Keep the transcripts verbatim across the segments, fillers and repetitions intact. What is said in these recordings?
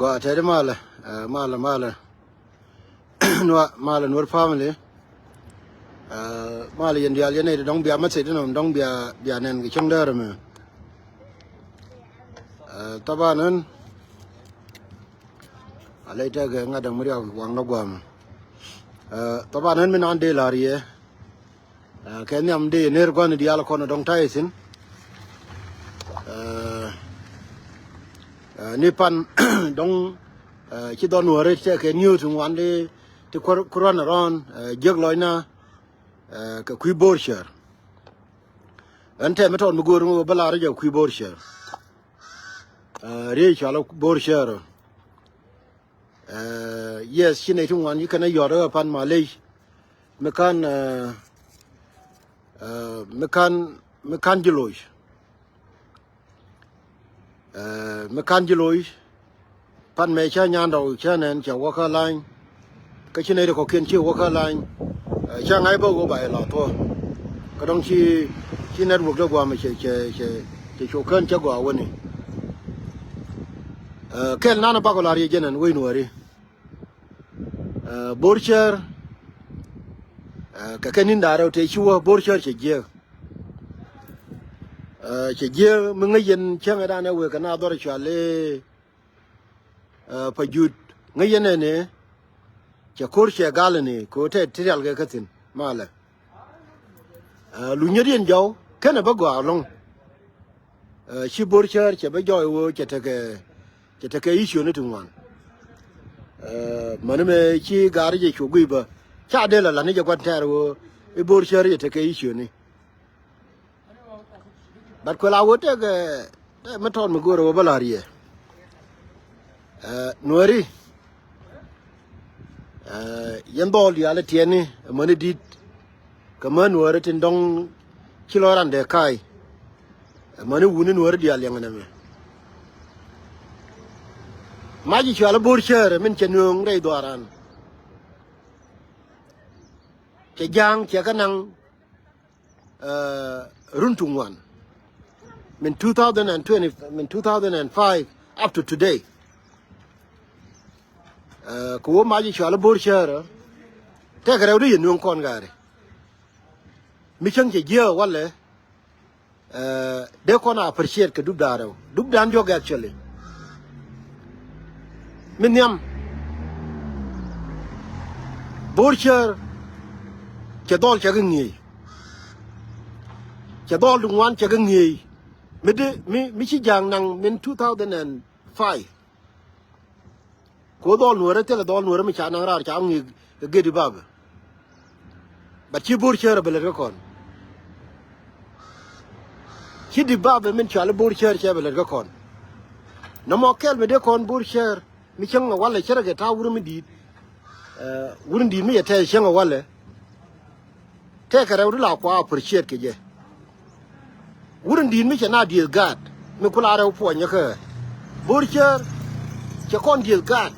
Wa tɛt malɛ, eh, malɛ, malɛ. Nua, malɛ Nuɔr family. Eh, malɛ yɛn diaal yɛn nɛy ti dɔ̱ŋ bia message ti nɔm dɔ̱ŋ bia, bia nɛn kɛ cäŋ däär ɛmɛ. Eh, thaban ɛn. A lɛy tɛkɛ ŋa̱t däŋ mi riak waŋ dɔ guam. Eh, thaban ɛn mi nan dee la̱r yɛ. Eh, kɛ nhiam dee ner gua̱n diaal kɔn dɔ̱ŋ ta̱y thi̱n. Eh, eh, ni pan dɔ̱ŋ, eh, ci dhɔn wä ret cɛ kɛ niw ti ŋuan di ti kuäär, kuäär run around, eh, jiäk lɔcna, eh, kɛ kui̱ Borcär. Ɛn tɛm mi tɔt mi go̱o̱r mi wä bä lar jɛ kui̱ Borcär. Eh, riey cɔal Borcär. Eh, yes, ci nɛy ti ŋuan ci kɛn a yɔt ɛ pan malec. Mi kan, eh, eh, mi kan, mi kan ji̱ loc. Eh, mi kan ji̱ loc. Pan mɛ cä nyandɔw cä nɛn cɛ wä kä lany. Kä ci nɛy ti kɔ̱kiɛn ci wä kä lany. Eh, cä ŋa̱c bä ɣöö ba yɛ la thuɔ̱k. Kä dɔ̱ŋ ci, ci network dee guam cɛ, cɛ, cɛ, cɛ cu kän cä gɔaa wäni. Eh, kɛl nan bakɔ la riec jɛn ɛn wec Nuɔri. Eh, Borcär, eh, kɛ kɛ ni̱n da̱ŋ rɛw tëë ci wä Borcär cɛ jiääk. Eh, cɛ jiääk mi ŋäc yɛn cäŋɛ danɛ wëë kɛ na dhɔr cual i̱, eh, pa jut ŋäc yɛn ɛn i̱ cɛ ko̱r cɛ gal ɛn i̱ kɛ ɣöö tɛ ti rial kɛ kä thi̱n malɛ. Eh, lunyädiɛn jɔw kenɛ bä gɔaa ɛlɔ̱ŋ. Eh, ci Borcär cɛ bä jɔɔc ɣöö cɛ tekɛ, cɛ tekɛ issue ni ti ŋuan. Eh, mäni mëë ci gaari jɛ cu gui̱c bä ca dee la la̱t ni jɛ gua̱n tɛɛr ɣöö i̱ Borcär cɛ tekɛ issue ni. But kuɛ la ɣöö tekɛ, tekɛ mi tɔt mi go̱o̱rɛ ɣöö bä la̱r yɛ. Eh, Nuɔri. Eh, yɛn dhɔl diaal i̱ tiɛni, eh, mäni di̱t. Kɛ män Nuɔri tin dɔ̱ŋ ci lɔ ran dee ka̱a̱c. Eh, mäni wuni Nuɔri diaal liɛŋ nɛmɛ. Mac i̱ cual i̱ Borcär min cɛ nööŋ rɛy dhuaaran. Cɛ ja̱a̱ŋ cɛ kä naŋ eh, run ti ŋuan. Min two thousand and twenty, min two thousand and five up to today. Eh, kɛ wä mac i̱ cual i̱ Borcär, tekɛ rɛw di yɛ nuɔ̱ŋ kɔn gaari. Mi cäŋ cɛ jiääk walɛ, eh, dee kɔn a appreciate kɛ dup da̱ŋ rɛw. Dup da̱ŋ diɔ̱k actually. Mi nhiam. Borcär cɛ dhɔl cɛ kɛ ŋi̱eec. Cɛ dhɔl ti ŋuan cɛ kɛ ŋi̱eec. Mi di, mi, mi ci ja̱a̱ŋ naŋ min two thousand and five. Kɛ ɣöö dhɔl Nuɔrɛ thilɛ dhɔl Nuɔrɛ mi ca naŋ raar ca ŋi̱eec kɛ geti babɛ. But ci Borcär a bɛ lät kä kɔn. Ci di babɛ min cual i̱ Borcär cɛ bɛ lät kä kɔn. Nɔmɔ kɛl mi dee kɔn Borcär. Mi cäŋ ɛ walɛ cärɛ kɛ ta̱a̱ wur mi di̱i̱t. Eh, wur mi di̱i̱t mi cɛ tɛth cäŋ ɛ walɛ. Tɛkɛ rɛw di la kua appreciate kɛ jɛ. Wur mi di̱i̱t mi cɛ na dieth gaat mi kula rɛw puɔnyä kä. Borcär cɛ kɔn dieth gaat.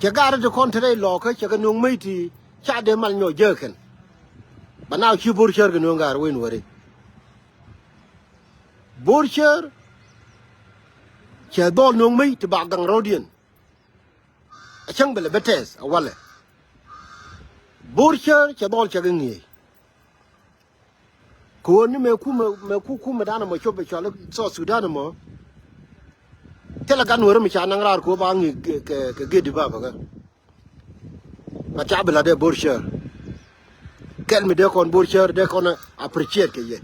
Cɛ gaat ti kɔn te rɛy lɔɔkä cɛ kɛ nööŋ mec ti ca dee mal nyɔk jääk kɛn. Ba na ci Borcär kɛ nööŋ gaat wec Nuɔri. Borcär cɛ dhɔl nööŋ mec ti ba gaŋ rɔ̱diɛn. A cäŋ bɛ lɛ bɛ tɛth a walɛ. Borcär cɛ dhɔl cɛ kɛ ŋi̱eec. Kɛ ɣöö ni mëë kumɛ, mëë ku kumɛ danɛ mɔ cop bɛ cɔl i̱ South Sudan mɔ. Thilɛ gat Nuɔri mi ca naŋ raar kɛ ɣöö ba ŋi̱i̱c kɛ, kɛ, kɛ geti babɛ kä. But ca bi la dee Borcär. Kɛl mi dee kɔn Borcär dee kɔn appreciate kɛ yɛ.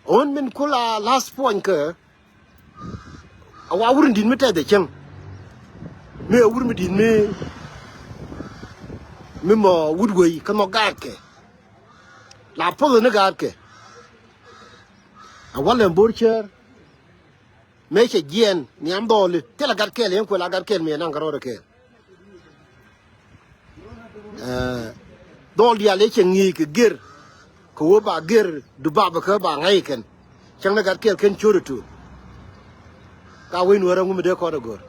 Ɣän min kula last point kä. A wa wur in di̱t mi tɛth ɛ cäŋ. Mi ɛ wur mi di̱t mi, mi mɔ wut wei kä mɔ gaatkɛ. La poth ni gaatkɛ. A walɛ Borcär. Mëë cɛ jiɛɛn nhiam dhɔli thilɛ gat kɛl yɛn kuɛ la gat kɛl mi yɛ naŋ kɛ rɔɔdɛ kɛl. Eh, dhɔl diaal yɛ cɛ ŋi̱i̱c kɛ ger. Kɛ wee ba ger du bapɛ kä ba ŋa̱c kɛn. Cäŋ ni gat kɛl kɛn cor ɛ tuur. Ka wec Nuɔrɛ ŋu mi dee kɔn ɛ go̱r.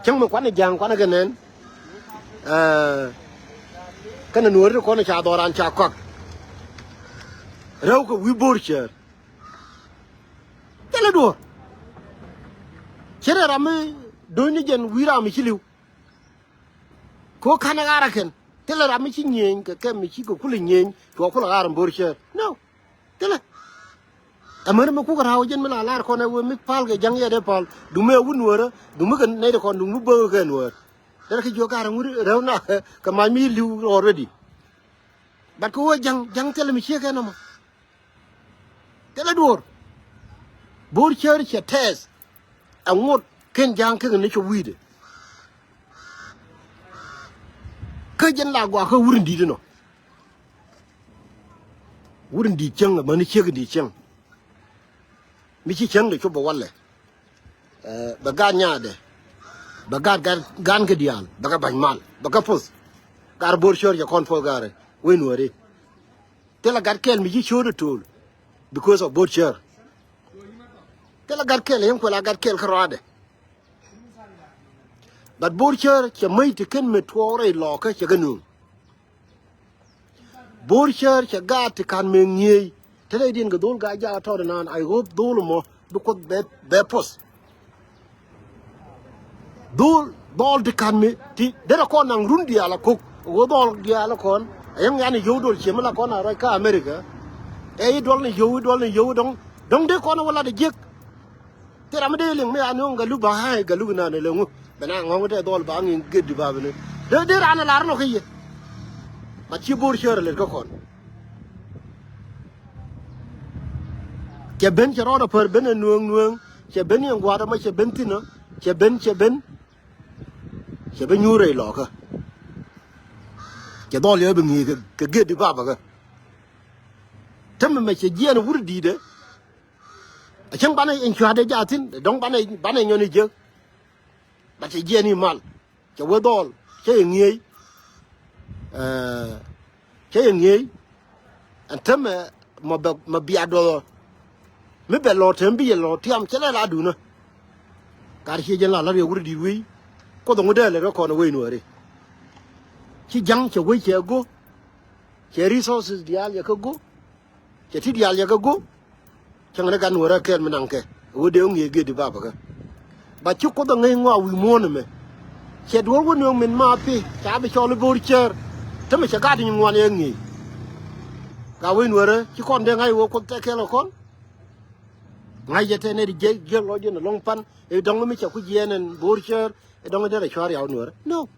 Cäŋ mi kuanɛ ja̱a̱ŋ kuanɛ kɛ nɛn. Eh, kɛnɛ Nuɔri ti kɔn ɛ ca dhɔran ca kɔak. Rɛw kɛ wi̱i̱ Borcär. Duɔ̱ɔ̱r. Cɛ rɛ ram mi do̱ny ni jɛn wi̱i̱ ram mi ci li̱w. Ko ka̱n ɛ ɣa̱r ɛ kɛn thilɛ ram mi ci nyieny kɛ kɛm mi ci kɛ kulɛ nyieny cuɔ kulɛ ɣa̱r ɛn bo̱r cäär. No. Thilɛ. Ɛmɛn mi kukɛ ra̱w jɛn mi la lar kɔn ɛ wee mi pal kɛ ja̱ŋ yɛ dee pal. Dumi ɛ wut nuäärä dumi kɛ nɛy dɛ kɔn dumi bäk kɛ nuäär. Derɛ kɛ jiök gat ɛ ŋut rɛw nak kɛ mac mi li̱w already. But kɛ wee ja̱ŋ ja̱ŋ thilɛ mi ciek kɛ nɔmɔ. Thilɛ duɔ̱ɔ̱r. Bo̱r cäär cɛ tɛth. Ɛ ŋot ken ja̱a̱ŋ kek ni cop wi̱i̱dɛ. Kä jɛn la gɔaa kä wur in di̱t inɔ. Wur in di̱t cäŋ amäni ciek in di̱t cäŋ. Mi ci cäŋ de cop bɛ walɛ. Ɛ, bɛ gaat nyaadɛ. Bɛ gaat, gaat gan kä diaal bɛ kɛ ba̱ny mal bɛ kɛ poth. Gaat bo̱r cäär cɛ kɔn poth gaat rɛ wee nuääri. Thilɛ gat kɛl mi ci ciööt ɛ to̱o̱l. Because of bo̱r cäär. Thilɛ gat kɛl yɛn kuɛl a gat kɛl kä rɔadɛ. But bo̱r cäär cɛ mäc ti ken mi tuɔɔk rɛy lɔɔkä cɛ kɛ nööŋ. Bo̱r cäär cɛ gaat ti ka̱n mëë ŋi̱eec. Te rɛydiɛn kɛ dho̱l gaa jakä tɔɔt inan, I hope dho̱l ɛmɔ bi Kuoth bɛ, bɛ poth. Dho̱l, dhɔl ti ka̱n mëë ti derɛ kɔn naŋ run diaal a ko̱k. Ɣöö dhɔl diaal a kɔn a yäŋ yan i̱ yio̱w dol ciëmä la kɔn a ruac kä America. Ɛ i̱ duɔl ni yio̱w, i̱ duɔl ni yio̱w i̱ dɔ̱ŋ, dɔ̱ŋ dee kɔn a wä lat a jiäk. Thil ram mi dee liŋ mi a nööŋ Galuk ba ha̱a̱ Galuk inan ɛ lɛ ŋu. Bɛ na ŋɔ̱ŋ tɛ dhɔl ba ŋi̱i̱ŋ gedi ba bini. Dee, dee raan ɛ lar nɔ kä yɛ. Mat ci bo̱r cäär ɛ lɛt kä kɔn. Cɛ ben cɛ rɔɔdɛ pär ben ɛ nueŋ nueŋ. Cɛ ben yɛn gua̱a̱r ɛmɔ cɛ ben thi̱n ɔ. Cɛ ben, cɛ ben. Cɛ ben nyuur rɛy lɔɔkä. Cɛ dhɔl yɛ bi ŋi̱i̱c kɛ, kɛ gedi ba bä kä. Tämɛ mɛ cɛ jiɛɛn wur di̱i̱dɛ. A cäŋ banɛ in cua̱t dee jathin dɔ̱ŋ banɛ, banɛ nyɔn i̱ jiäk. Ba cɛ jiɛɛn i̱ mal cɛ wee dhɔl cɛ yɛ ŋi̱eec. Ɛ, cɛ yɛ ŋi̱eec. Ɛn tämɛ mɔ bɛ, mɔ bia duɔth ɔ. Mi bɛ lɔ tem bi yɛ lɔ tiam cɛ lɛ la duunä. Kar ciɛ jɛn la la riɛ wur di̱i̱t wi̱i̱. Kuoth ɔŋu dee lɛ rɔ kɔn wec nuääri. Ci ja̱ŋ cɛ wec cɛ go̱. Cɛ resources diaal yɛ kä go̱. Cɛ ti diaal yɛ kɛ go̱. Cäŋ ni gat nuɔ̱ɔ̱rä kɛɛl mi naŋ kɛ ɣöö dee ŋi̱eec geti bapä kɛ. Ba ci Kuoth ɛ ŋäc ŋɔak wi̱i̱ muɔ̱ɔ̱n ɛmɛ. Cɛ duɔ̱ɔ̱r wä nööŋ min ma pi ca bi cɔl i̱ bo̱o̱r cäär. Te mi cɛ gat i̱ ŋuan yɛ ŋi̱eec. Ka wec nuɔ̱ɔ̱rä ci kɔn dee ŋa̱c ɣöö Kuoth tɛ kɛɛl kɛ kɔn. Ŋa̱c jɛ tɛ nɛy ti jiɛc jiäk lɔc jɛn ɛlɔ̱ŋ pan i̱ dɔ̱ŋ mi cɛ ku jiɛɛn ɛn bo̱o̱r cäär i̱ dɔ̱ŋ i̱ derɛ cɔ̱ɔ̱r yaw nuɔ̱ɔ̱rä. No.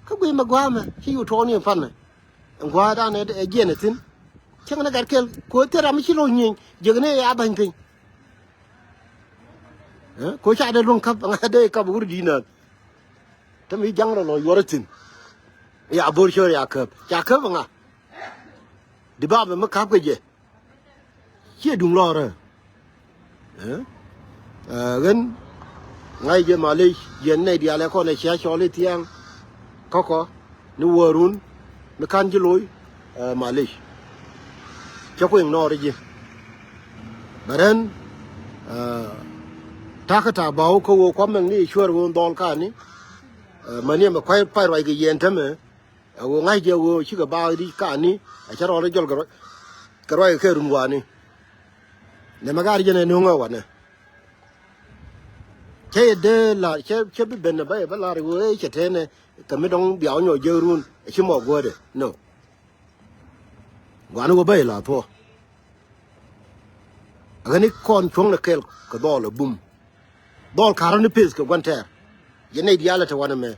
Kä guiy mɛ gua̱a̱mɛ ci yu tuɔɔk ni ɛn pan mɛ. Ɛn gua̱a̱dan ɛ jiɛn ɛ thi̱n. Cäŋ ni gat kɛl ko̱ thil ram mi ci lo̱c nyieny jiäkni ɛ a ba̱ny piny. Ɛ ko̱ ca dee luäŋ ka̱p ɛŋa dee ka̱p wur di̱i̱t nään. Te mi ja̱ŋ rɔ lɔ yuɔr ɛ thi̱n. Ya bo̱r cöör ya käp ca käp ɛŋa. Di bapɛ mi ka̱p kɛ jɛ. Ciɛ duŋ lɔrä. Ɛ ɣän ŋa̱c jɛ malic jiɛn nɛy diaal ɛ kɔn ɛ cia cɔl i̱ thia̱a̱ŋ. Kä kɔ ni wäärun mi ka̱n ji̱ lo̱c. Ɛ malic cä kueŋ nɔɔri ji̱. Bɛ rɛn ta̱kä ta̱ ba̱w kä ɣöö kua̱m mɛŋni i̱ cuäär ɣöö dhɔl ka̱ni. Ɛ mäni ɛmɛ kua̱c pa̱c ruac kɛ yɛn tämɛ. Ɛ ɣöö ŋa̱c jɛ ɣöö cikɛ baak di ka̱ni a cä rɔɔl i̱ jɔl kɛ ruac kɛ ruac kɛ run wa̱a̱ni. Nɛmɛ gaat jɛn ɛ nöŋä wanɛ. Cä yɛ dee la̱r cä, cä bi ben ɛ bä yɛ bä la̱r ɣöö ëë cɛ tɛnɛ kɛ mi dɔ̱ŋ biaw nyɔk jek run ɛ ci mɔ guädɛ. No. Gua̱a̱ni ɣöö bä yɛ la̱r thuɔ̱ɔ̱. Ɛ ɣän i̱ kɔn cuɔ̱ŋnɛ kɛl kɛ dhɔl ɛ bum. Dhɔl ka̱rä ni peth kɛ gua̱n tɛɛr. Yɛn nɛy diaal ɛ te wanɛ mɛ.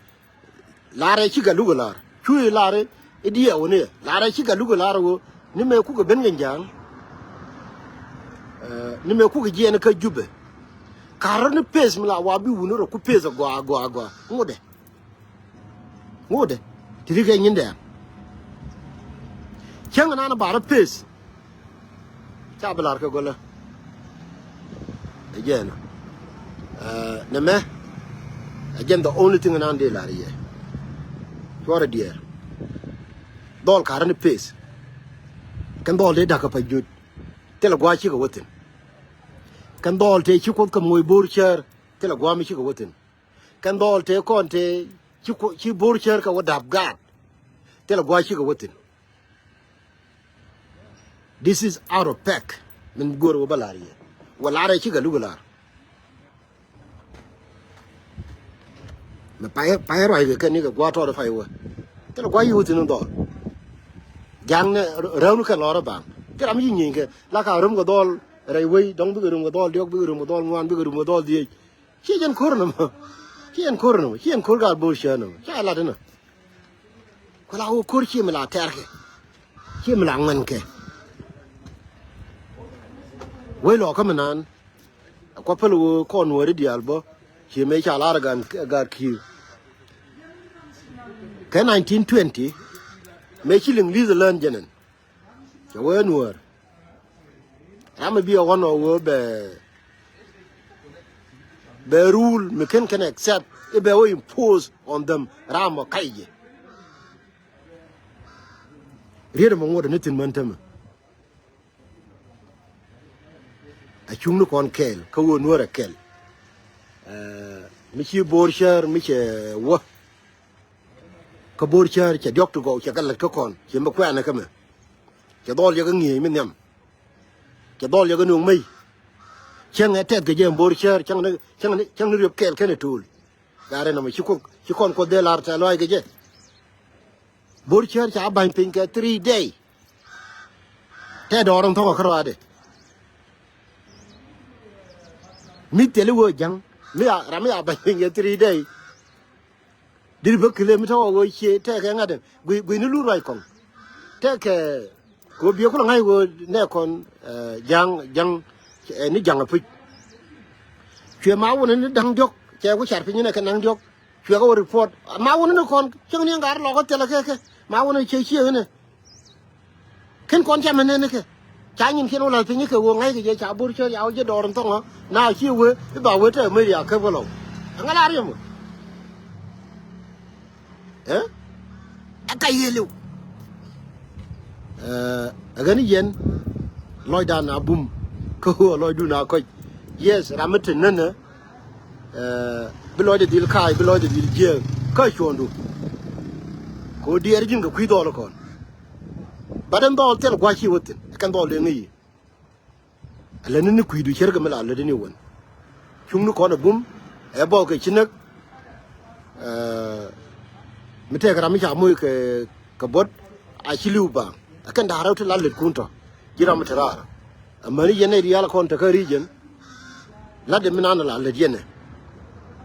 La̱rɛ cikɛ luk ɛ la̱r cu i̱ la̱rɛ i̱ diɛɛw ni la̱rɛ cikɛ luk ɛ la̱r ɣöö ni mɛ kukɛ ben kɛ ja̱a̱ŋ. Ni mɛ kukɛ jiɛɛn kä Jubɛ. Ka̱rä ni peth mi la wa bi wuni rɔ ku peth ɛ gɔaa gɔaa gɔaa ŋotdɛ. Ŋotdɛ ti ri kɛ nyindɛ. Cäŋ nan ba rɔ peth. Ca bi lar kɛ gɔlä. Ɛ jɛn ɛ nɛ mɛ. Ɛ jɛn the only thing nan dee lar yɛ. Cuɔrɛ diɛɛr. Dhɔl ka̱rä ni peth. Kɛn dhɔl dee da̱k kɛ pa jut. Thilɛ gua̱a̱ cikɛ wä thi̱n. Kɛn dhɔl tëë ci Kuoth kɛ moc bo̱o̱r cäär. Thilɛ gua̱a̱ mi cikɛ wä thi̱n. Kɛn dhɔl tëë kɔn tëë ci bo̱o̱r cäär kɛ wä da̱p gaat. Thilɛ gua̱a̱ cikɛ wä thi̱n. This is out of pack. Min go̱o̱r wä bä la̱r yɛ. Wä lar ɛ cikɛ luk lar. Mɛ pay pay ruac kɛ kɛn ni kɛ gua̱a̱r tɔɔt pay wä. Thilɛ gua̱a̱r yiwä thi̱n in dhɔl. Ja̱a̱ŋ ni räwni kɛ lɔr ɛ baŋ. Thilɛ ram yi nyieny kɛ la ka rum kɛ dhɔl rɛy wei dɔ̱ŋ bikɛ rum kɛ dhɔl diɔ̱k bikɛ rum kɛ dhɔl ŋuan bikɛ rum kɛ dhɔl dhiec. Ci jɛn ko̱r nɔmɔ. Ci jɛn ko̱r nɔmɔ ci jɛn ko̱r gal bo̱o̱r cää nɔmɔ ca lat inɔ. Ku la wä ko̱r ci mi la tɛrkɛ. Ci mi la ŋuɛnkɛ. Wec lɔɔkä mi naan. Kua̱ päl wä kɔn wä ri diaal bä. Ci mëë ca lar gan gaat ki̱i̱r. Kɛ nineteen twenty mëë ci liŋ li̱th län jɛnɛn. Cɛ wee nuäär. Ram mi bi a one ɔ wee bɛ bɛ rule mi ken kɛn accept i̱ bɛ wee impose on them ram ɔ kac jɛ. Riet ɛmɛ ŋuɔt ni thin män tämɛ. A cuŋni kɔn kɛɛl kä wee nuäär a kɛl. Mi ci bo̱o̱r cäär mi cɛ wä. Kä bo̱o̱r cäär cɛ diɔ̱k ti gɔw cɛ kɛ lät kä kɔn cɛ mi kuɛɛnä kä mɛ. Cɛ dhɔl yɛ kä ŋi̱eec mi nhiam. Cɛ dhɔl yɛ kä nuŋ mey. Cäŋ ɛ tɛth kɛ jɛ bo̱o̱r cäär cäŋ ni cäŋ ni cäŋ ni riöp kɛɛl kɛn ɛ to̱o̱l. Gaari nɔmɔ ci kuɔk ci kɔn kuɔth dee lar tɛ lɔac kɛ jɛ. Bo̱o̱r cäär ca ba̱ny piny kɛ three day. Tɛ dɔɔr in thɔŋ kä ruaadɛ. Mi thil i̱ wee ja̱ŋ mi a ram mi a ba̱ny piny kɛ three day. Diri bä kilem mi tɔk a ɣöö cie tɛkɛ ŋa̱t guiy guiy ni lur ruac kɔŋ. Tɛkɛ kɛ ɣöö biɛ kulɛ ŋa̱c ɣöö nɛ kɔn ja̱ŋ ja̱ŋ ni ja̱ŋ a puc. Cuɛ ma wunɛ ni da̱ŋ diɔ̱k cɛ ku car piny ni kɛ naŋ diɔ̱k. Cuɛ kɛ wä report ma wunɛ ni kɔn cäŋ ni ŋa̱r lɔkä thilɛ kɛ kɛ ma wunɛ cɛ cie ɣänɛ. Ken kɔn cɛ mɛ nɛn ni kɛ ca nyin kiɛn wä la̱th piny kɛ ɣöö ŋa̱ckɛ jɛ ca bo̱r cär yaw jɛ dɔɔr in thɔŋä na ci wee i̱ ba wee tɛ meri a käp kä lɔw. Ɛŋa la riɛm wä ɛ ɛ ka yiëëliw. Ɛ ɣän yɛn lɔcdan a bum kä ɣöö lɔcdun a kɔc. Yes ram mi te nänä. Bi lɔcdɛ dhil ka̱a̱c bi lɔcdɛ dhil jiääk kä cuɔ̱ɔ̱ŋdu. Kɛ ɣöö diɛɛr ji̱n kɛ kui̱ dhɔl kɔn. Bat ɛn dhɔl thil gua̱c ci wä thi̱n ɛ kɛn dhɔl dee ŋäc yi. Ɛ lätni ni kui̱du cärkɛ mi la lätni wän. Cuŋni kɔn ɛ bum ɛ bɔk kɛ ci näk. Mi tɛk ram mi ca moc kɛ kɛ buɔ̱t a ci li̱w baaŋ. Ɛ kɛn da̱a̱r rɛw ti la lätkun tɔ ji̱ ram mi te raar. Amäni yɛn nɛy rial kɔn tekä region. Latdɛ mi nan la lät yɛnɛ.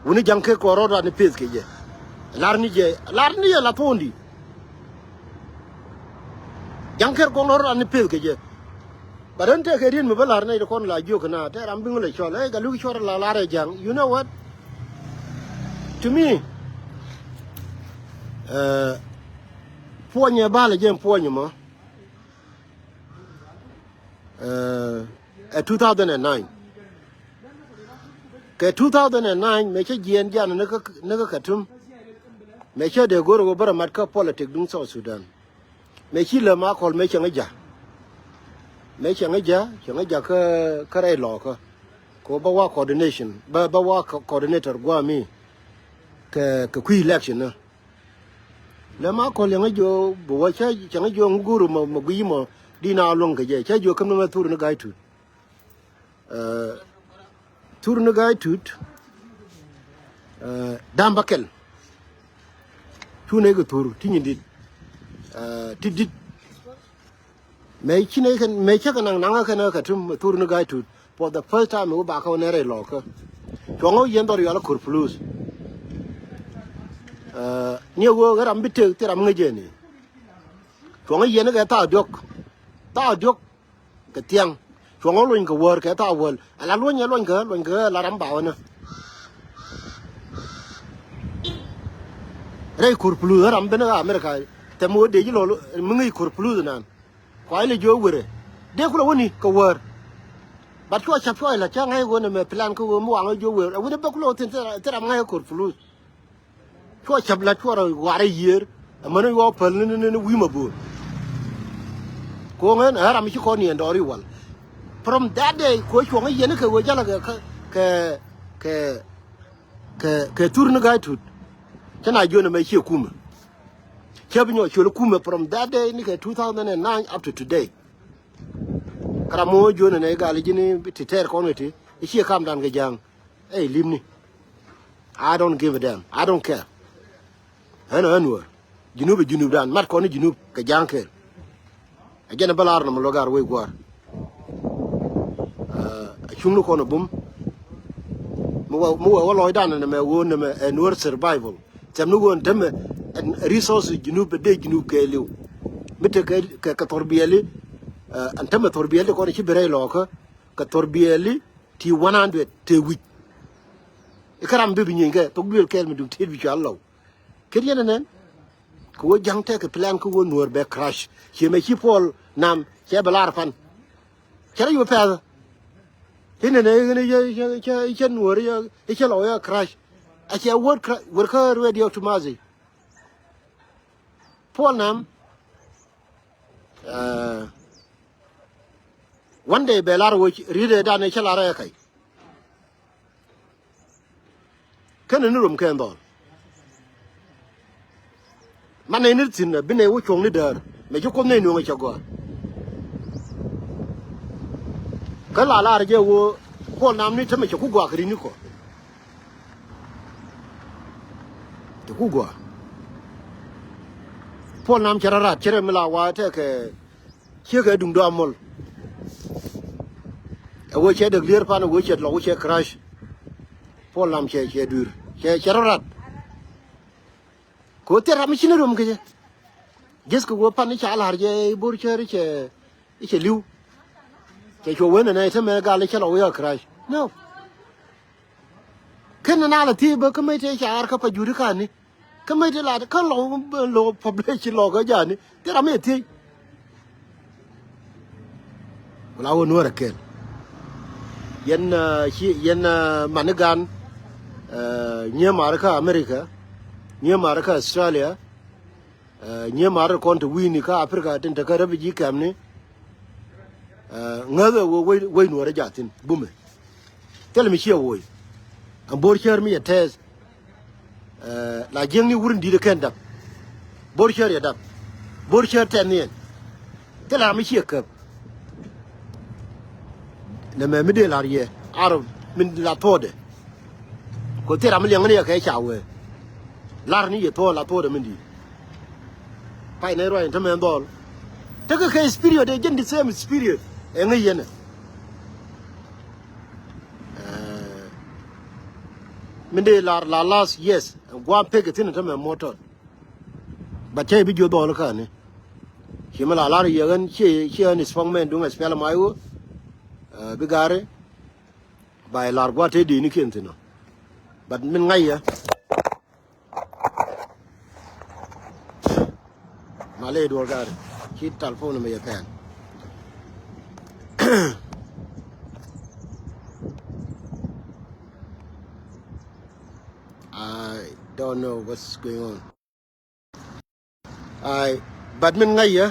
Wuni ja̱ŋ ker kɔn rɔɔd ran ni peth kɛ jɛ. Lar ni jɛ lar ni jɛ la thuɔ̱ɔ̱ndi. Ja̱ŋ ker kɔn rɔɔd ran ni peth kɛ jɛ. Ba ren tɛkɛ riet mi bä lar nɛy ti kɔn la jiök kɛ na tɛ ram biŋ lɛ cɔl ɛ ka luk cɔr la lar ɛ ja̱ŋ you know what? To me. Puɔnyɛ balɛ jɛ puɔnyɛ mɔ. Ɛ two thousand and nine. Kɛ two thousand and nine mëë cä jiɛɛn jian ni kä ni kä Khartoum. Mëë cä dee go̱r ɣöö bärɛ mat kä politik duŋ South Sudan. Mëë ci lɛ ma kɔl mëë cäŋ ija. Mëë cäŋ ija cäŋ ija kä kä rɛy lɔɔkä. Kɛ ɣöö bä wa coordination bä bä wa coordinator guami. Kɛ kɛ kui̱ election ni. Lɛ ma kɔl yɛŋä jiɔ bi wä cä cäŋä jiɔ ŋuguru mɔ mɔ guiy mɔ di na luɔŋ kɛ jɛ cä jiɔ käm ni mɛ thur ni ga̱y tut. Thur ni ga̱y tut. Dam bä kɛl. Cu nɛ kɛ thur ti nyin dit. Ti dit. Mëë ci nɛ kɛn mëë cä kɛ naŋ naŋä kɛn kä Khartoum thur ni ga̱y tut. For the first time wä bakä wä nɛrɛ lɔkä. Cuɔ̱ŋä wä yɛn dhɔr yɔal a kor puluth. Ni wä ɣä ram bi tek thi ram ŋäc jɛ ni. Cuɔ̱ŋä yɛn kɛ thaak diɔ̱k. Thaak diɔ̱k kɛ thiaŋ. Cuɔ̱ŋä wä luɔ̱ny kɛ wäär kɛ thaak wäl ala luɔ̱ny ɛ luɔ̱ny kɛ luɔ̱ny kɛ la ram ba wä nä. Rɛy kor puluth ɣä ram ben ɣä America. Thɛm wä dee ji̱ lɔl mi ŋäc kor puluth nan. Kuay lɛ jiök werɛ dee kulɛ wäni kɛ wäär. But cuɔ cap cuɔ ilä cä ŋa̱c ɣöö nɛmɛ plan kä ɣöö mi waŋä jiök werɛ wi̱n ɛ bä kulɛ wä thi̱n thil ram ŋa̱c ɛ kor puluth. Cuɔ cap la̱t cuɔ rɔ warɛ yiëër. Ɛmɛn ɛ yuɔ päl ni ni ni wi̱i̱ mɛ bo̱o̱r. Ko̱ŋ ɛn ɛ ram ci kɔn niɛn dɔɔr i̱ wal. From that day kuɔ cuɔ̱ŋ i̱ yɛn i̱ kɛ ɣöö jalä kɛ kɛ kɛ kɛ thur ni ga̱a̱c tut. Cä na jiön ɛmɛ ciɛ kumɛ. Cä bi nyɔk cuɔl kumɛ from that day ni kɛ two thousand and nine up to today. Kä ram mi wä juɔ̱n ɛnɛ i̱ gal i̱ ji̱n i̱ ti tɛɛr kɔn kɛ ti i̱ ciɛ kamdan kɛ ja̱a̱ŋ. Ɛ i̱ limni. I don't give a damn. I don't care. Ɛn ɛ Nuäär. Junub ɛ junubdan. Mat kɔn i̱ junub kɛ ja̱a̱ŋ kɛɛl. Ɛ jɛn ɛ bä lar nɔmɔ luäk ar wec gua̱a̱r. Ɛ cuŋni kɔn ɛ bum. Mi wä mi wä wä lɔcdan ɛn ɛmɛ ɣöö nɛmɛ ɛ Nuäär survival. Thɛmni ɣöö ɛn tämɛ ɛn resources junub ɛ dee junub kɛɛliw. Mi te kɛ kɛ kɛ thɔr biɛli. Ɛ ɛn tämɛ thɔr biɛli kɔn ɛ ci bi rɛy lɔɔkä. Kɛ thɔr biɛli ti one hundred te wi̱c. I̱ kä ram bi bi nyieeny kɛ thok duël kɛɛl mi duŋ tiet bi cual lɔw. Ket yɛn ɛnɛn. Kɛ wä ja̱ŋ tɛk kɛ plan kä wä Nuäär bɛ crash. Ciɛ mɛ ci Puɔl Nam cɛ bɛ lar pan. Cɛ rɛ yupɛ pɛth. Inɛnɛ in cɛ Nuäär i̱ cɛ lɔ wä crash. A cɛ word crash word kä radio to mazi. Puɔl Nam. Ɛ one day bɛ lar wä ri̱t ɛ dan i̱ cɛ lar ɛ kɛc. Kɛn ni rom kɛn dhɔl. Man nɛy ni thi̱n a bi nɛy wä cuɔ̱ŋ ni däär mɛ ci Kuoth nɛy nuɔ̱ŋ cɛ gɔaa. Kä la lar jɛ ɣöö Puɔl Nam ni tämɛ cɛ ku gɔaa kɛ ri̱t ni kɔ. Cɛ ku gɔaa. Puɔl Nam cɛ rɔ rat cɛ rɛ mi la wa tɛkɛ. Ciekɛ duŋdu amol. Ɛ wee cɛ dek lier pan ɛ wee cɛ lɔk wee cɛ crash. Puɔl Nam cɛ cɛ dui̱r cɛ cɛ rɔ rat. Kɛ wee thil ram mi ci ni rom kecɛ. Ji̱th kɛ wee pan i̱ ca la̱r jɛ i̱ bo̱r cär i̱ cɛ i̱ cɛ li̱w. Cɛ cuɔ wen ɛnɛ i̱ te mɛ gal i̱ cɛ lɔk wee cɛ crash. No. Ken na la thiec bä kä mec tëë ca ɣar kä pa juri kani. Kä mec tëë la kä lɔ lɔ publish lɔ kä jani. Thil ram mi thiec. Wala wä Nuäär ɛ kɛl. Yɛn ci yɛn mani gan. Nyiee mar kä America. Nyiee mar kä Australia. Nyiee mar kɔn te wi̱i̱ni kä Africa tin te kä refugee camp ni. Ŋäthɛ wä wec Nuäärä jathin bumɛ. Thilɛ mi ciɛ woc. Ɛn bo̱r cär mi yɛ tɛth. La jiäkni wur in di̱t ɛ kɛn dap. Bo̱r cär yɛ dap. Bo̱r cär tɛth ni ɛn. Thilɛ ram mi ciɛ käp. Nɛmɛ mi dee la̱r yɛ Arab min la thuɔɔdɛ. Kɛ thil ram mi liɛŋni yɛ kɛ ca wee. La̱r ni yɛ thuɔɔd la thuɔɔdɛ min di̱i̱t. Pay nɛ ruac in te mɛ dhɔl. Tekɛ kɛ spirit ɛ jɛn the same spirit ɛ ŋäc yɛn ɛ. Min dee lar la last yes guam pek ithin ite mɛ motor. But cɛ bi jiö dhɔl kani. Ci mi la lar yɛ ɣän ci ci ɣän spokesman duŋ SPLM IO. Bi gari. Ba ilar gua̱a̱th te dini kiɛn thin ɔ. But min ŋa̱c yɛ. Malɛ duɔl gari ci telephone mi yɛ pɛn. I don't know what's going on. Ai, but min ŋa̱c yɛ.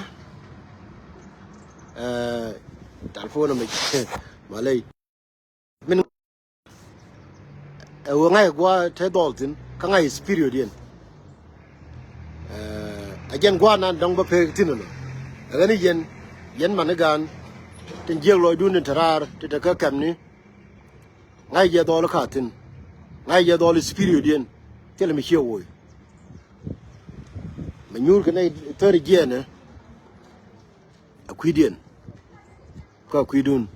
Telephone mi malɛ. Min ɛ ɣöö ŋa̱c gua̱a̱th te dhɔl thi̱n kä ŋa̱c spirit yɛn. Ɛ jɛn gua̱a̱th nan dɔ̱ŋ bä pek thi̱n ɛnɔ. Ɛ ɣän i̱ yɛn yɛn mani gaan tin jiɛk lɔcdun tin te raar ti te kä kɛmni. Ŋa̱c jɛ dhɔl ka thi̱n. Ŋa̱c jɛ dhɔl spirit yɛn. Thilɛ mi ciɛ woc. Mɛ nyuur kɛ nɛy thäri jiɛɛnɛ. A kui̱diɛn kä a kui̱dun.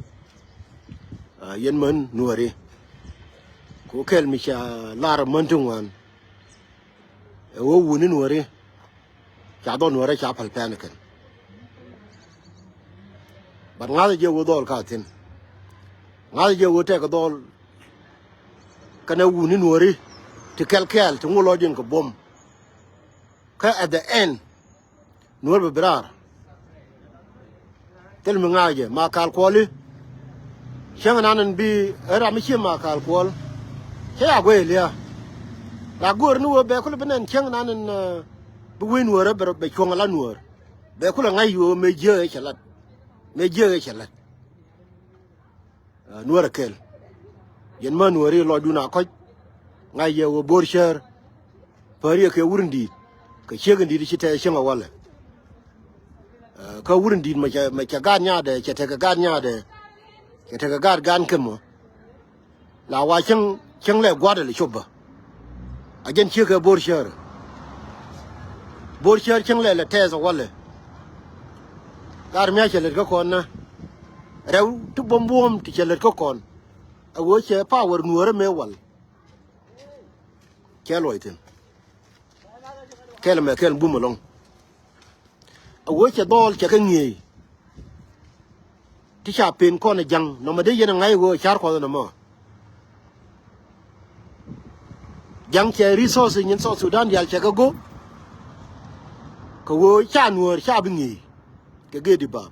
Yɛn män nuɔri. Kɛ wä kɛl mi ca lar män ti ŋuan. Ɛ wä wuni nuɔri. Ca dhɔl nuɔri ca päl pɛn kɛn. But ŋa̱th jɛ wä dhɔl ka thi̱n. Ŋa̱th jɛ wä tɛk dhɔl. Kɛnɛ wuni nuɔri ti kɛl kɛɛl ti ŋu lɔcdiɛn kɛ buɔ̱m. Kä at the end nuɔr bɛ bi raar. Thil mi ŋa̱a̱cɛ ma kal kuɔli. Cäŋ nan in bi ɛ ram mi cie ma kal kuɔl. Cä ya guey lia̱a̱. La go̱o̱r ni wee bɛ kulɛ bi nɛn cäŋ nan in bi wee nuɔr bɛ cuɔ̱ŋ ala nuɔr. Bɛ kulɛ ŋa̱c yo̱o̱ mëë jiääk ëë cɛ lat. Mëë jiääk ëë cɛ lat. Nuäär ɛ kɛl. Yɛn mä nuääri lɔcdun a kɔc. Ŋa̱c yɛ wä bo̱r cäär. Päär yɛ kɛ wur in di̱i̱t kɛ ciek in di̱i̱t ci tɛth cieŋ a walɛ. Kä wur in di̱i̱t mɛ cɛ, mɛ cɛ gaat nyaadɛ, cɛ tekɛ gaat nyaadɛ, cɛ tekɛ gaat gan kä mɔ. La wa cäŋ, cäŋ lɛ gua̱a̱r lɛ cop bä. A jɛn ciek kɛ bo̱r cäär. Bo̱r cäär cäŋ lɛ lɛ tɛth walɛ. Gaat mia̱ cɛ lät kä kɔn nä. Rɛw ti buɔ̱m buɔ̱m ti cɛ lät kä kɔn. A ɣöö cɛ power nuäärä mëë wal. Cɛ luɔc thi̱n. Kɛl mɛ kɛl bum ɛlɔ̱ŋ. A ɣöö cɛ dhɔɔl cɛ kɛ ŋi̱eec. Ti ca pen kɔn ɛ ja̱ŋ nɔmɔ dee yɛn ɛ ŋa̱c ɣöö ca̱r kuɔth nɔmɔ. Ja̱ŋ cɛ resources nyin South Sudan diaal cɛ kɛ go̱. Kɛ ɣöö ca nuäär ca bi ŋi̱eec. Kɛ gee di baap.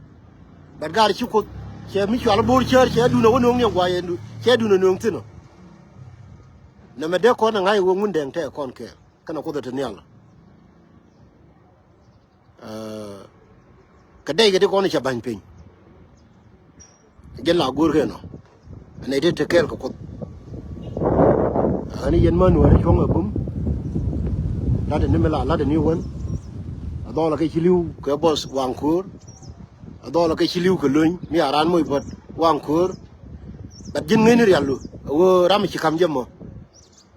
Bɛt gaar ci kuoth cɛ mi cual bo̱r cäär cɛ dun a wä nööŋ niɛ guay ɛn du cɛ dun a nööŋ thi̱n ɔ. Nɛmɛ dee kɔn a ŋa̱c ɣöö ŋun dɛŋ tɛɛ kɔn kɛɛl kɛnɛ kuoth a te nhial. Kɛ dɛy kɛ ti kɔn cɛ ba̱ny piny. Jɛn la go̱o̱r kɛ nɔ. Ɛn nɛy ti te kɛɛl kɛ kuoth. Ani yɛn män wä ni cuɔ̱ŋ ɛ bum. Lat ni mi la lat ni wän. A dhɔl kɛ ci li̱w kɛ bɔs waŋ ko̱o̱r. A dhɔl kɛ ci li̱w kɛ lony mi a ran moc bät waŋ ko̱o̱r. Bɛt ji̱n ŋäcni rial du a ɣöö ram ci ka̱m jɛ mɔ.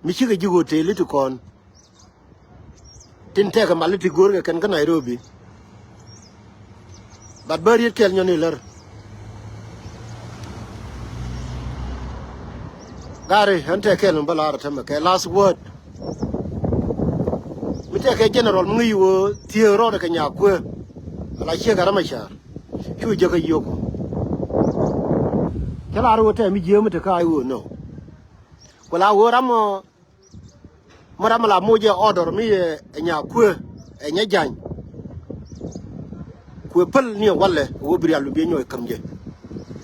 Mi cikɛ ji̱ hotel ti kɔn. Tin tɛkɛ mal ti go̱o̱rkɛ kɛn kä Nairobi. Bat bä riet kɛl nyɔn ilär. Gari ɣän tɛk kɛl mi bä lar tämɛ kɛ last word. Mi tɛkɛ general mi ŋäc wä thiee rɔɔdɛ kɛ nyaak kuëë. Ala ciek a ram a ca̱r cu jäkä yio̱k. Cä lar wä tɛk mi jiee mi te kä a iwä nɔ. Ku la wä ram ɔ Mi ram mi la moc ɛ order mi ɛ nya kuëë ɛ nya ja̱ny. Kuëë päl ni ɛ walɛ ɛ wä bi rial bi biɛ nyɔc käm jɛ.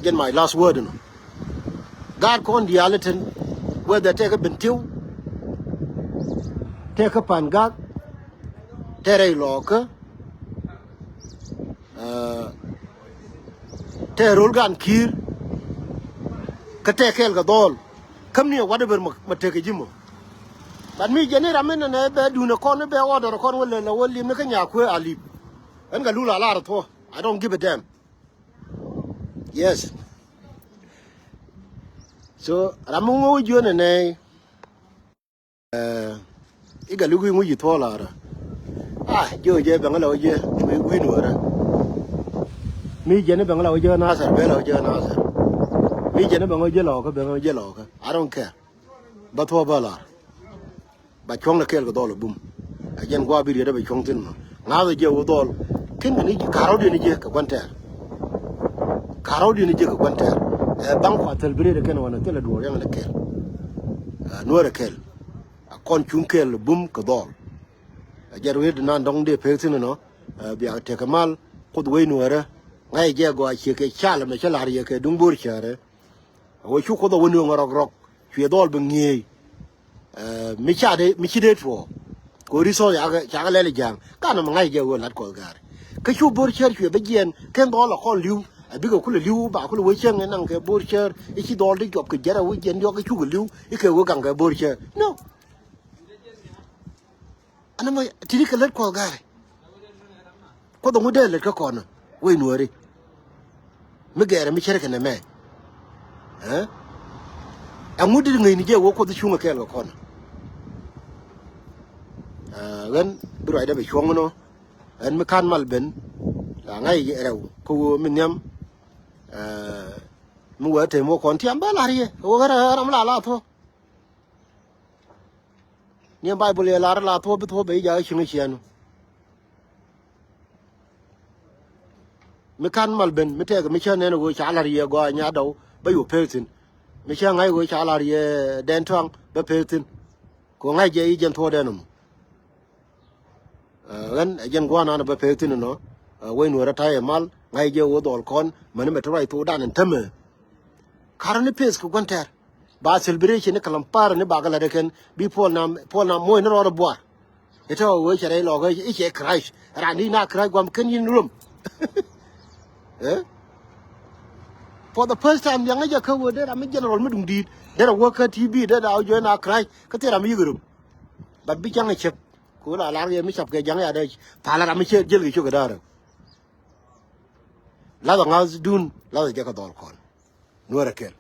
Jɛn my last word nɔ. Gaat kɔn diaal ɛ ten whether tɛkɛ Bentiu, tɛkɛ Pangak, tɛkɛ rɛy Lɔɔkä, tɛkɛ ro̱l gan Ki̱i̱r, kä tɛkɛ kɛɛl kɛ dhɔl. Käm ni ɛ whatever mɛ tekɛ ji̱ mɔ. But mi jɛn i̱ ram inɛ nɛ bɛ duun ɛ kɔn i̱ bɛ order ɛ kɔn wä lɛ lɛ wä lim ni kä nya kuëë a lip. Ɛn kɛ lul a lar thuɔ. I don't give a damn. Yes. So ram mi ŋo̱o̱k jiön ɛ nɛ. I̱ kɛ luk i̱ ŋuc i̱ thuɔ lar. A jiö jɛ bɛŋ la wä jɛ wi̱i̱ nuɔrä. Mi jɛn i̱ bɛŋ la wä jɛ Nasir bɛ la wä jɛ Nasir. Mi jɛn i̱ bɛŋ wä jɛ Lɔɔkä bɛŋ wä jɛ Lɔɔkä. I don't care. Bä thuɔ̱k bä la̱r. Ba cuɔ̱ŋ ni kɛɛl kɛ dhɔl ɛ bum. Ɛ jɛn gua̱a̱ bi riet ɛ bɛ cuɔ̱ŋ thi̱n mɔ. Ŋa̱th ɛ jiɛ wä dhɔl. Ken kɛ ni ka̱r rɔ̱diɛn jiɛ kɛ gua̱n tɛɛr. Ka̱r rɔ̱diɛn jiɛ kɛ gua̱n tɛɛr. Ɛ baŋ kua thil bi riet ɛ kɛn wanɛ thil ɛ duɔɔr yɛŋ ni kɛɛl. Ɛ nuɔ̱ɔ̱r ɛ kɛɛl. A kɔn cuŋ kɛɛl ɛ bum kɛ dhɔl. Ɛ jɛn riet nan dɔ̱ŋ dee pek thi̱n ɛnɔ. Ɛ bia tekɛ mal kuoth wec nuɔ̱ɔ̱rä. Ŋa̱c ɛ jɛ gɔaa ciek kɛ cal ɛmɛ cä la̱r yɛ kɛ duŋ bo̱o̱r cäärä. A wä cu kuoth a wä nööŋ a rɔk rɔk cuɛ dhɔl bi ŋi̱eec. Ɛ mi ca dee mi ci dee tuɔɔk. Kɛ ɣöö ri thɔɔk cakɛ cakɛ lɛl i̱ ja̱a̱ŋ kanɛ mi ŋa̱c jɛ ɣöö la̱t kɔth ga̱a̱r. Kä cu bo̱r cär cuɛ bä jiɛn ken dhɔl a kɔn li̱w. A bikɛ kulɛ li̱w ba kulɛ wee cäŋ in naŋ kɛ bo̱r cär i̱ ci dhɔl ti jɔp kɛ jɛr a wee jiɛn diɔk i̱ cukɛ li̱w i̱ kɛ wee gaŋ kɛ bo̱r cär. No. Ɛn ɛmɔ ti̱ti̱ kɛ lät kuɔth ga̱a̱ri. Kuoth ɛŋu dee lät kä kɔn wec nuääri. Mi gɛɛrɛ mi cärkɛ nɛmɛ. Ɛŋu dit ŋäcni jɛ wä kuoth cuŋ ɛ kɛɛl kɛ kɔn. Ɣän bi ruacdä bɛ cuɔ̱ŋ nɔ. Ɣän mi ka̱n mal ben la ŋa̱c rɛw kä wä mi nhiam. Mi wee tem wä kɔn tiam bä la̱r yɛ wä ɣän ram la la thuɔ̱k. Ni Baibol yɛ lar la thuɔ̱k bi thuɔ̱k bɛ i̱ jakä cieŋ iciɛn. Mi ka̱n mal ben mi tɛk mi cä nɛn ɣöö ca la̱r yɛ gɔaa nya dɔw bä yo̱ pek thi̱n. Mi cä ŋa̱c ɣöö ca la̱r yɛ dɛn tɔ̱a̱ŋ bä pek thi̱n. Kɛ ɣöö ŋa̱c jɛ i̱ jɛn thuɔ̱k dɛn nɔmɔ. Ɣän ɛ jɛn gua̱a̱r nan bä pek thi̱n nɔ. Wec nuɔ̱ɔ̱rä ta̱yɛ mal ŋa̱c jɛ ɣöö dhɔl kɔn mäni mɛ ti ruac thokdan ɛn tämɛ. Karä ni peth kɛ gua̱n tɛr. Ba celebration ni kɛ lam parä ni bakɛ lat ɛ kɛn bi puɔl na puɔl na moc ni rɔɔdɛ buar. Itɛ wee cɛ rɛy lɔɔkä i̱ cɛ Christ ran di na Christ guam kɛn yin rom. Eh? For the first time yaŋä jɛ kä wee dee ram mi general mi duŋ di̱i̱t dee rɛ wee kä T V dee da wee jɔɛ na Christ kä thil ram mi yik rom. But bi jaŋ ɛ cɛp kɛ wee la lar yɛ mi cap kɛ jaŋ ya dee pal ram mi cɛ jel kɛ cok kɛ da̱a̱r. Lathɛ ŋa̱thdun, lathɛ jɛ kɛ dhɔl kɔn. Nuäärɛ kɛl.